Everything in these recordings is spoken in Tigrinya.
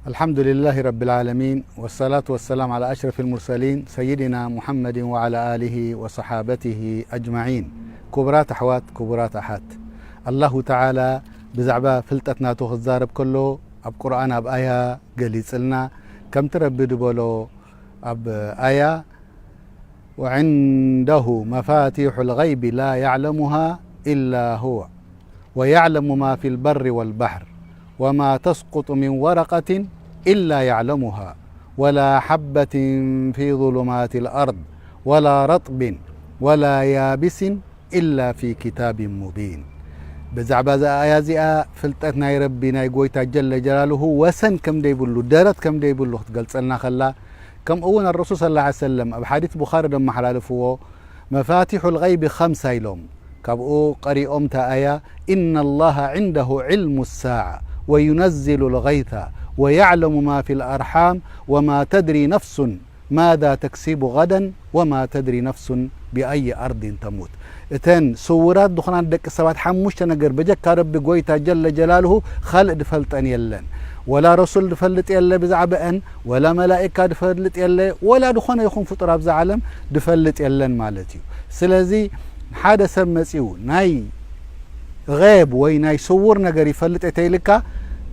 الحمد لله رب العالمين، والصلاة والسلام على أشرف المرسلين سيدنا محمد وعلى آله وصحابته أجمعين. ክቡራት ኣሕዋት፣ ክቡራት ኣሓት፣ ኣላሁ ተዓላ ብዛዕባ ፍልጠት ናቱ ክዛረብ ከሎ ኣብ ቁርኣን ኣብ ኣያ ገሊጽልና። ከምቲ ረቢ ዝበሎ ኣብ ኣያ وعنده مفاتيح الغيب لا يعلمها إلا هو ويعلم ما في البر والبحر وما تسقط من ورقة إلا يعلمها ولا حبة في ظلمات الأرض ولا رطب ولا يابس إلا في كتاب مبين. ብዛዕባ እዛ ኣያ እዚኣ ፍልጠት ናይ ረቢ ናይ ጎይታ ጀለ ጀላልሁ ወሰን ከም ደይብሉ፣ ደረት ከም ደይብሉ ክትገልጸልና ከላ፣ ከምኡ እውን ኣረሱል ሰለላሁ ዐለይሂ ወሰለም ኣብ ሓዲስ ቡኻሪ ደመሓላልፍዎ፣ መፋቲሑ ልገይቢ ኸምሳ ኢሎም። ካብኡ ቀሪኦም እታ ኣያ፣ إن الله عنده علم الساعة وينزل الغيث ويعلم ما في الأرحام وما تدري نفس ماذا تكسب غدا وما تدري نفس بأي أرض تموت። እተን ስውራት ዝኾና ደቂ ሰባት ሓሙሽተ ነገር በጀካ ረቢ ጎይታ ጀለ ጀላልሁ ካልእ ድፈልጠን የለን። ወላ ረሱል ድፈልጥ የለ ብዛዕባአን፣ ወላ መላኢካ ድፈልጥ የለ፣ ወላ ዝኾነ ይኹን ፍጡር ኣብዛ ዓለም ድፈልጥ የለን ማለት እዩ። ስለዚ ሓደ ሰብ መጺኡ ናይ ገይብ ወይ ናይ ስውር ነገር ይፈልጥ እየ ተይልካ፣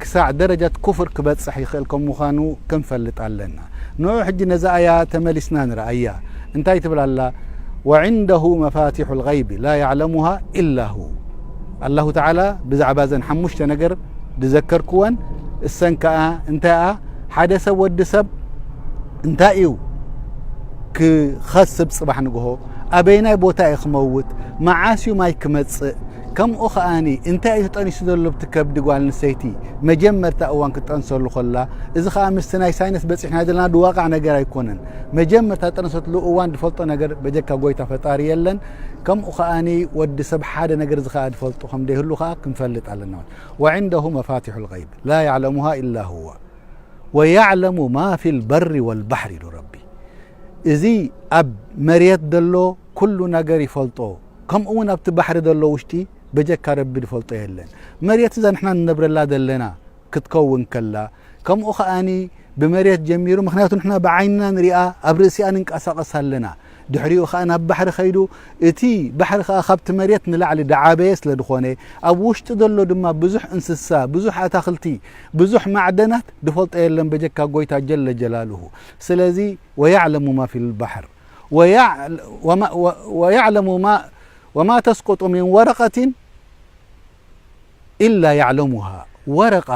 ክሳዕ ደረጃት ኩፍር ክበጽሕ ይኽእል ከም ምዃኑ ክንፈልጥ ኣለና። ንዑ ሕጂ ነዛ ኣያ ተመሊስና ንርኣያ። እንታይ ትብል ኣላ? وعنده مفاتح الغيب لا يعلمها إلا هو። ኣላሁ ተዓላ ብዛዕባ እዘን ሓሙሽተ ነገር ዝዘከርክወን፣ እሰን ከኣ እንታይ እያ? ሓደ ሰብ፣ ወዲ ሰብ እንታይ እዩ ክኸስብ ጽባሕ ንግሆ? ኣበይናይ ቦታ እዩ ክመውት? መዓስ እዩ ማይ ክመጽእ? ከምኡ ከኣኒ እንታይ እዩ ተጠኒሱ ዘሎ ኣብቲ ከብዲ ጓል ኣንስተይቲ መጀመርታ እዋን ክትጠንሰሉ ከላ? እዚ ከኣ ምስቲ ናይ ሳይንስ በጺሕና ዘለና ድዋቃዕ ነገር ኣይኮነን። መጀመርታ ዝጠነሰትሉ እዋን ዝፈልጦ ነገር በጀካ ጎይታ ፈጣሪ የለን። ከምኡ ከኣኒ ወዲ ሰብ ሓደ ነገር እዚ ከኣ ዝፈልጦ ከም ዘይህሉ ከኣ ክንፈልጥ ኣለና። وعنده مفاتح الغيب لا يعلمها إلا هو ويعلم ما في البر والبحر ኢሉ ረቢ። እዚ ኣብ መሬት ዘሎ ኩሉ ነገር ይፈልጦ፣ ከምኡ እውን ኣብቲ ባሕሪ ዘሎ ውሽጢ በጀካ ረቢ ዝፈልጦ የለን። መሬት እዛ ንሕና ንነብረላ ዘለና ክትከውን ከላ፣ ከምኡ ከኣኒ ብመሬት ጀሚሩ፣ ምኽንያቱ ንሕና ብዓይንና ንሪኣ፣ ኣብ ርእሲኣ ንንቀሳቐስ ኣለና። ድሕሪኡ ከኣ ናብ ባሕሪ ከይዱ፣ እቲ ባሕሪ ከኣ ካብቲ መሬት ንላዕሊ ደዓበየ ስለ ዝኾነ፣ ኣብ ውሽጢ ዘሎ ድማ ብዙሕ እንስሳ፣ ብዙሕ ኣታኽልቲ፣ ብዙሕ ማዕደናት ዝፈልጦ የለን በጀካ ጎይታ ጀለ ጀላልሁ። ስለዚ ويعلم ما في البحر ويع-، وما-، و-، ويعلم ما، وما تسقط من ورقة إلا يعلمها። ወረቃ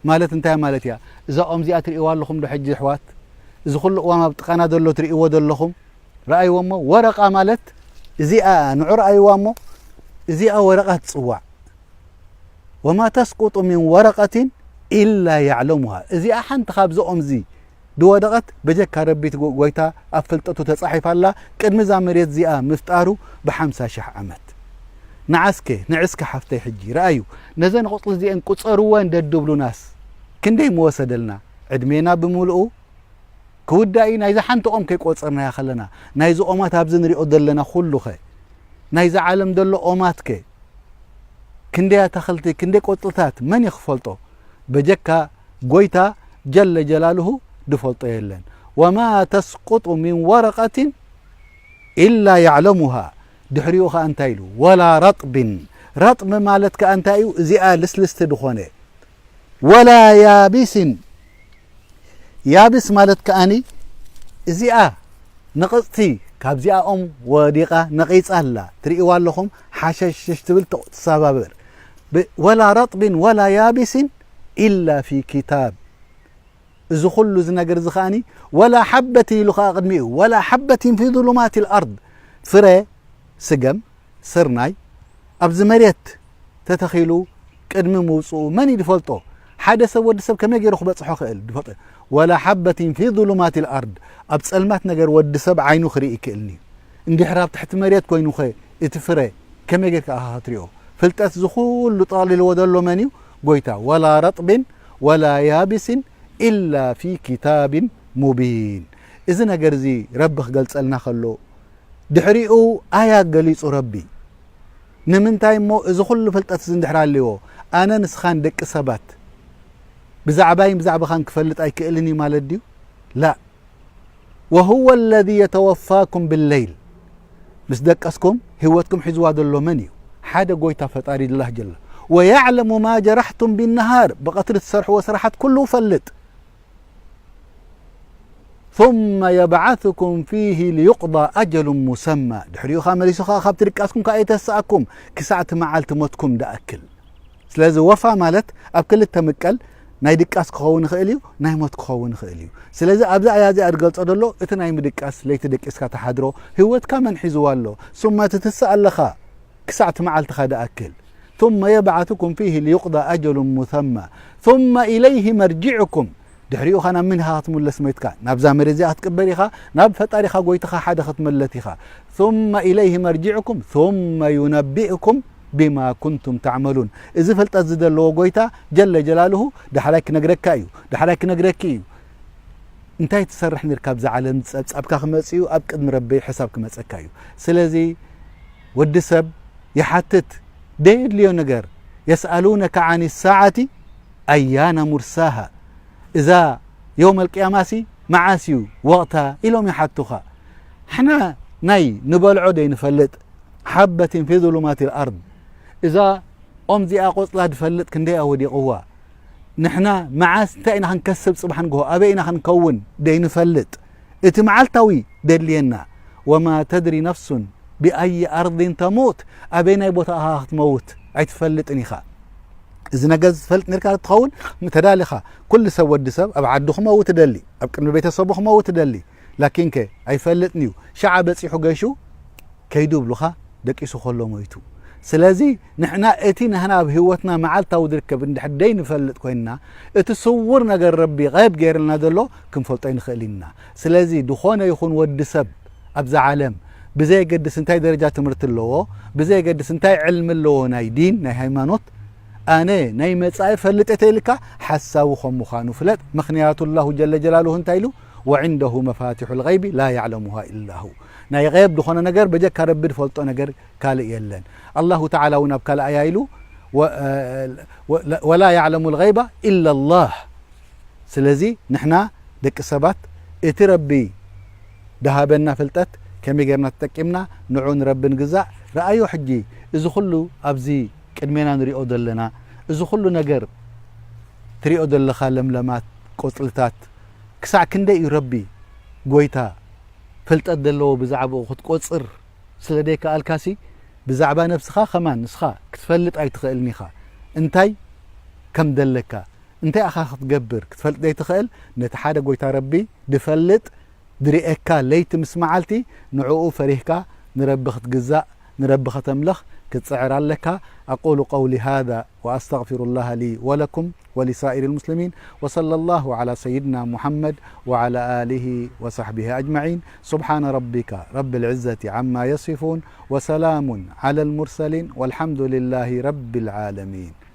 ማለት እንታይ ማለት እያ? እዛ ኦም እዚኣ ትርእይዋ ኣለኹም ዶ ሕጂ ኣሕዋት? እዚ ኩሉ እዋም ኣብ ጥቓና ዘሎ ትርእይዎ ዘለኹም? ረኣይዎ እሞ፣ ወረቃ ማለት እዚኣ፣ ንዑ ረኣይዋ እሞ፣ እዚኣ ወረቃ ትጽዋዕ። وما تسقط من ورقة إلا يعلمها። እዚኣ ሓንቲ ካብዚ ኦም እዚ ድወደቐት በጀካ ረቢ እቲ ጎ-፣ ጎይታ ኣብ ፍልጠቱ ተጻሒፋ ኣላ። ቅድሚ እዛ መሬት እዚኣ ምፍጣሩ ብሓምሳ ሽሕ ዓመት። ንዓስከ፣ ንዕስከ ሓፍተይ ሕጂ ረኣዩ፣ ነዘን ቆጽሊ እዚአን ቁጸርወን ደድብሉናስ ክንደይ ምወሰደልና? ዕድሜና ብምሉኡ ክውዳእ እዩ። ናይዛ ሓንቲ ኦም ከይቆጸርናያ ከለና፣ ናይዚ ኦማት ኣብዚ ንሪኦ ዘለና ኩሉኸ፣ ናይዛ ዓለም ዘሎ ኦማትከ፣ ክንደይ ኣታኽልቲ፣ ክንደይ ቆጽልታት መን እዩ ክፈልጦ? በጀካ ጎይታ ጀለ ጀላልሁ ድፈልጦ የለን። وما تسقط من ورقة إلا يعلمها። ድሕሪኡ ኸኣ እንታይ ኢሉ? ولا رطب። ረጥብ ማለት ከኣ እንታይ እዩ? እዚኣ ልስልስቲ ድኾነ። ولا يابس። ያብስ ማለት ከኣኒ እዚኣ ነቐጽቲ ካብዚኣ ኦም ወዲቓ ነቒጻ ኣላ። ትርእይዋ ኣለኹም፣ ሓሸሽሽ ትብል ተ-፣ ትሰባብር። ብ-፣ ولا رطب ولا يابس إلا في كتاب። እዚ ኩሉ እዚ ነገር እዚ ከኣኒ ولا حبة ኢሉ ከኣ ቅድሚኡ، ولا حبة في ظلمات الأرض። ፍረ ስገም፣ ስርናይ ኣብዚ መሬት ተተኺሉ ቅድሚ ምውጽኡ መን እዩ ዝፈልጦ? ሓደ ሰብ፣ ወዲ ሰብ ከመይ ገይሩ ክበጽሖ ክእል? ዝፈልጦ? ولا حبة في ظلمات الأرض። ኣብ ጸልማት ነገር ወዲ ሰብ ዓይኑ ክርኢ ይክእልኒ። እንድሕር ኣብ ትሕቲ መሬት ኮይኑኸ እቲ ፍረ ከመይ ጌርካ ኢኻ ክትሪኦ? ፍልጠት እዚ ኩሉ ጠቕሊልዎ ዘሎ መን እዩ? ጎይታ። ولا رطب ولا يابس إلا في كتاب مبين። እዚ ነገር እዚ ረቢ ክገልጸልና ከሎ፣ ድሕሪኡ ኣያ ገሊጹ ረቢ። ንምንታይ እሞ እዚ ኩሉ ፍልጠት እዚ እንድሕር ኣልዎ፣ ኣነ ንስኻን ደቂ ሰባት ብዛዕባይን ብዛዕባኻን ክፈልጥ ኣይክእልን እዩ ማለት ድዩ? ላ። وهو الذي يتوفاكم بالليل። ምስ ደቀስኩም ህይወትኩም ሒዝዋ ዘሎ መን እዩ? ሓደ ጎይታ ፈጣሪ ላህ ጀለ። ويعلم ما جرحتم بالنهار። ብቐትሪ ትሰርሕዎ ስራሓት ኩሉ ፈልጥ። ثم يبعثكم فيه ليقضى أجل مسمى። ድሕሪኡ ኸኣ መሊሱ ኸኣ ካብቲ ድቃስኩም ከኣ የተስኣኩም ክሳዕ እቲ መዓልቲ ሞትኩም ደኣክል። ስለዚ ወፋ ማለት ኣብ ክልተ ምቀል፣ ናይ ድቃስ ክኸውን ይኽእል እዩ፣ ናይ ሞት ክኸውን ይኽእል እዩ። ስለዚ ኣብዛ ኣያ እዚኣ ዝገልጾ ዘሎ እቲ ናይ ምድቃስ፣ ለይቲ ደቂስካ ትሓድሮ፣ ህይወትካ መን ሒዝዋ ኣሎ? ثم ትትስእ ኣለኻ ክሳዕ እቲ መዓልትኻ ደኣክል። ثم يبعثكم فيه ليقضى أجل مسمى ثم إليه مرجعكم። ድሕሪኡ ኸ ናብ መን ኢኻ ክትምለስ ሞይትካ? ናብዛ መሬት እዚኣ ክትቅበር ኢኻ፣ ናብ ፈጣሪኻ ጎይታኻ ሓደ ክትምለት ኢኻ። ثم إليه مرجعكم ثم ينبئكم بما كنتم تعملون። እዚ ፍልጠት እዚ ዘለዎ ጎይታ ጀለ ጀላልሁ ዳሕራይ ክነግረካ እዩ፣ ዳሕራይ ክነግረኪ እዩ። እንታይ ትሰርሕ ነርካ ኣብዛ ዓለም? ጸብጻብካ ክመጽእ እዩ፣ ኣብ ቅድሚ ረቢ ሕሳብ ክመጸካ እዩ። ስለዚ ወዲ ሰብ ይሓትት ደየድልዮ ነገር። يسألونك عن الساعة أيان مرساها። እዛ የውመል ቅያማሲ መዓስ እዩ ወቕታ ኢሎም ይሓቱኻ። ሕና ናይ ንበልዖ ደይንፈልጥ حبة في ظلمات الأرض። እዛ ኦም እዚኣ ቆጽላ ድፈልጥ ክንደይ ወዲቕዋ። ንሕና መዓስ እንታይ ኢና ክንከስብ ጽባሕ ንግሆ ኣበይ ኢና ክንከውን ደይንፈልጥ። እቲ መዓልታዊ ደድልየና። وما تدري نفس بأي أرض تموت። ኣበይ ናይ ቦታ ኢኻ ክትመውት ኣይትፈልጥን ኢኻ። እዚ ነገር ዝፈልጥ ነርካ ትኸውን ተዳሊኻ። ኩሉ ሰብ ወዲ ሰብ ኣብ ዓዱ ክመውት ደሊ፣ ኣብ ቅድሚ ቤተሰቡ ክመውት ደሊ። ላኪንከ ኣይፈልጥን እዩ። ሸዓ በጺሑ ገሹ ከይዱ ብሉኻ ደቂሱ ከሎ ሞይቱ። ስለዚ ንሕና እቲ ናህና ኣብ ህይወትና መዓልታዊ ዝርከብ እንድሕር ደይንፈልጥ ኮይንና፣ እቲ ስውር ነገር ረቢ ቐይብ ገይርልና ዘሎ ክንፈልጦ ኣይንኽእል ኢና። ስለዚ ዝኾነ ይኹን ወዲ ሰብ ኣብዛ ዓለም ብዘየገድስ እንታይ ደረጃ ትምህርቲ ኣለዎ፣ ብዘየገድስ እንታይ ዕልሚ ኣለዎ ናይ ዲን፣ ናይ ሃይማኖት፣ ኣነ ናይ መጻኢ ፈልጥ እየ ተይልካ ሓሳዊ ከም ምዃኑ ፍለጥ። ምኽንያቱ ኣላሁ ጀለ ጀላሉሁ እንታይ ኢሉ? وعنده مفاتح الغيب لا يعلمها إلا هو። ናይ غيب ዝኾነ ነገር በጀካ ረቢ ዝፈልጦ ነገር ካልእ የለን። ኣላሁ ተዓላ እውን ኣብ ካልእ ኣያ ኢሉ፣ ወ-፣ ወ-፣ ولا يعلم الغيب إلا الله። ስለዚ ንሕና ደቂ ሰባት እቲ ረቢ ድሃበና ፍልጠት ከመይ ጌርና ተጠቂምና ንዑ ንረቢ ንግዛእ። ረኣዮ ሕጂ እዚ ኩሉ ኣብዚ ቅድሜና ንሪኦ ዘለና፣ እዚ ኩሉ ነገር ትሪኦ ዘለኻ ለምለማት ቆጽልታት፣ ክሳዕ ክንደይ እዩ ረቢ ጎይታ ፍልጠት ዘለዎ ብዛዕባኡ ክትቆጽር ስለ ደይከኣልካሲ፣ ብዛዕባ ነብስኻ ከማን ንስኻ ክትፈልጥ ኣይትኽእልን ኢኻ። እንታይ ከም ደለካ፣ እንታይ ኢኻ ክትገብር ክትፈልጥ ዘይትኽእል፣ ነቲ ሓደ ጎይታ ረቢ ድፈልጥ ድርእየካ ለይቲ ምስ መዓልቲ ንዕኡ ፈሪህካ ንረቢ ክትግዛእ ንረቢ ከተምልኽ ክትጽዕር ኣለካ። أقول قولي هذا وأستغفر الله لي ولكم ولسائر المسلمين وصلى الله على سيدنا محمد وعلى آله وصحبه أجمعين. سبحان ربك رب العزة عما يصفون وسلام على المرسلين والحمد لله رب العالمين.